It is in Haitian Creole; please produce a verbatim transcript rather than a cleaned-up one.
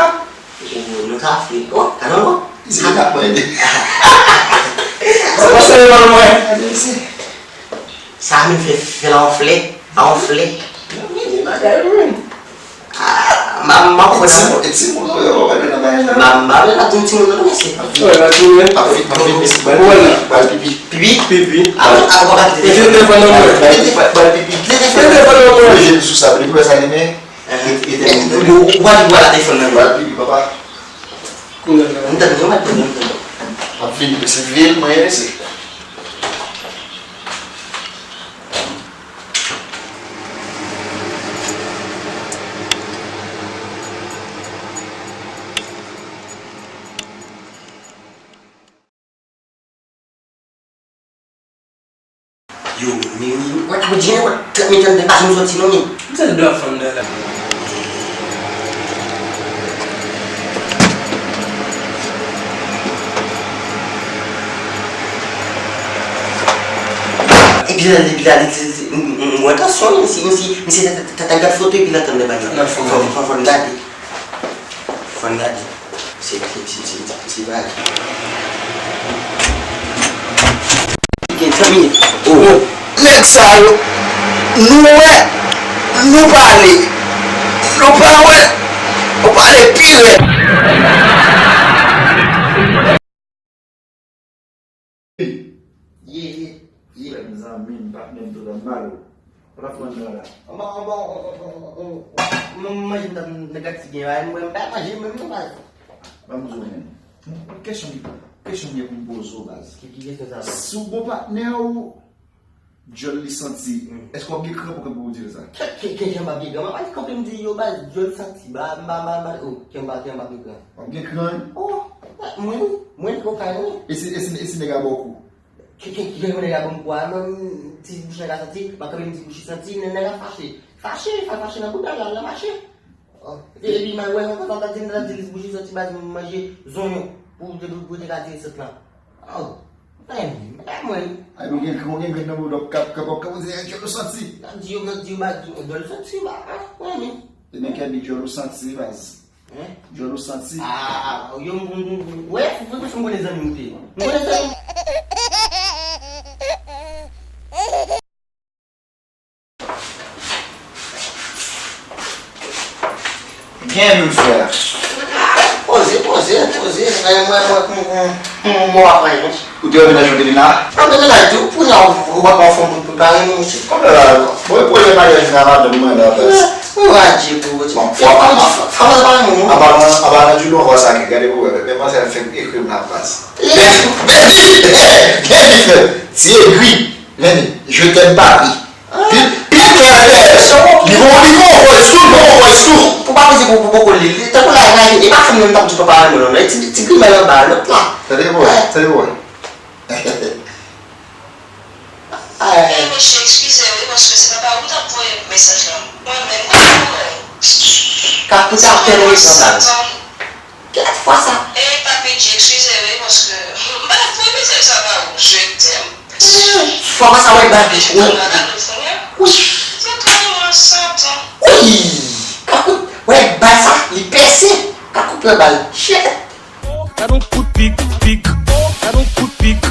ka. Oh, nou ka fè. Oh, ka nan bon. Isi, nou ka pran ede. Sa pa sere mal mwen. Sa menm fè, fè l anfle, anfle. Nan men de bagay wi. Ah, m a, m a konprann. E timoun, e timoun, yo, yo, yo, nan bagay la. M a, m a, m a, la, tout timoun, non, mesye. Ap fin, ap fin, ap fin, mesye. Bal pipi. Pipi? Pipi. Ah, ah, ah, ah, telefòn nan mwen. Bal pipi. Telefòn nan mwen. Jèn sou sa, li pou fè sa li men. Ou, ou pa di w al telefòn nan. Bal pipi, papa. Kounye a. M tande, m ap tande, m tande. M ap vini, mesye, vini, mwen, mesye. Yo, men, men, wè, wè, Jenè, wè, trant minit anndan, pa janm soti non, men. Sa l dwe ap fè anndan la? Epi la, epi la, li, li, li, m, m, m wè tansyon li, misye, misye, misye ta, ta, ta, ta gad foto epi l antann de bagay. Fò, fò, fò, fò n gade. Fò n gade. Se, se, se, se, se bagay. Gen trant minit. Oh. Nèg sa yo, nou wè, nou pale. Nou pa wè, nou pale pi rèd. Ye, ye, ye. Frè m, zanmi m, patnè m, tout an mal. Ou t ap pran nan la. Anba, anba, anba, anba, anba. Mwen, mwen, manje m t ap nan gati gen la, mwen, m pa manje menm non, baz. Ban m di w, men. Yon kesyon, kesyon m gen pou m poze w, baz. Ki, ki kesyon sa, baz? Si w gon patnè w, dyòl li santi, èske w ap gen kran pou kanpe pou w di l sa? Ke, ke, ke, ke m ap gen kran? M ap kanpe m di, yo, baz, dyòl santi, ba, ba, ba, ba, oh, ke m ap, ke m ap gen kran. W ap gen kran? Oh, mwen, mwen, kokayen, wi. E si, e si, e si nèg la ba w kou? Ki, ki, ki, ki nèg la ban m kou a, menm ti bouch nèg la santi, m ap kanpe m di bouch li santi, nèg, nèg la fache. Fache, fa-, fache nan bouda la, l ap mache. Oh, e, epi m al wè yon konsa, m ta di, m ta di li bouch li santi baz manje zonyon pou, pou, pou te ka di resèt la. Oh, men, men mwen. Ay, nou gen, nou gen grenn nan bouda, w ap kap, kap, kap, kap, ou di, "Dyòl ou santi." N ap di yo, n ap di yo, baz, dyòl santi, ba, ah, mwen, men. E men kè di dyòl ou santi, baz. Hein? Dyòl ou santi. Ah, yo, m, m, m, m, wè, fou, fou, fou, m konnen zanmi m te. M konnen zanmi m. Byen, menm frè. Poze, poze, poze. Mwen, mwen, mwen, mwen, mwen, mwen, mwen, mwen, Ou te wè mennaj ou te vin la? An, men mennaj tou, kounye a ou, ou pa anfòm pou, pou pare nou, mesye. Kòman la? Bon, e pwojè maryaj la, madanm mwen la, baz. Wi, wi, adje pou, bon, fò, fò, fò, fò, fò, apa, apa, apa, nan djoulo anvwa sa ki gade pou wè, men manzè fè ekri m la, baz. Baby, baby, baby, frè, ti egri, men, je t'aime, papi. Pil, pil kè, li gon, li gon voice tou, li gon voice tou. Pou pa peze pou, pou poko li, li tankou la, la, e pa fanm nan m t ap di papa renmen non, e ti, ti grimèl anba, lòt la. Tande bò, tande bò. Ay. Ey, mesye, eskize wi, paske se papa ou t ap voye mesaj lan. Mwen menm, mwen menm, mwen. Ka koute ap tèlè ekran sa. Kèt fwa sa. Ey, Papi G, eskize wi, paske m pa t voye mesaj sa ba ou. Je t'aime. Fwa sa wè bag. Wi. Wi. Kakout wè bal sa, li pèse. Kakout pran bal. Shit. Gad on kout pik, pik. Gad on kout pik,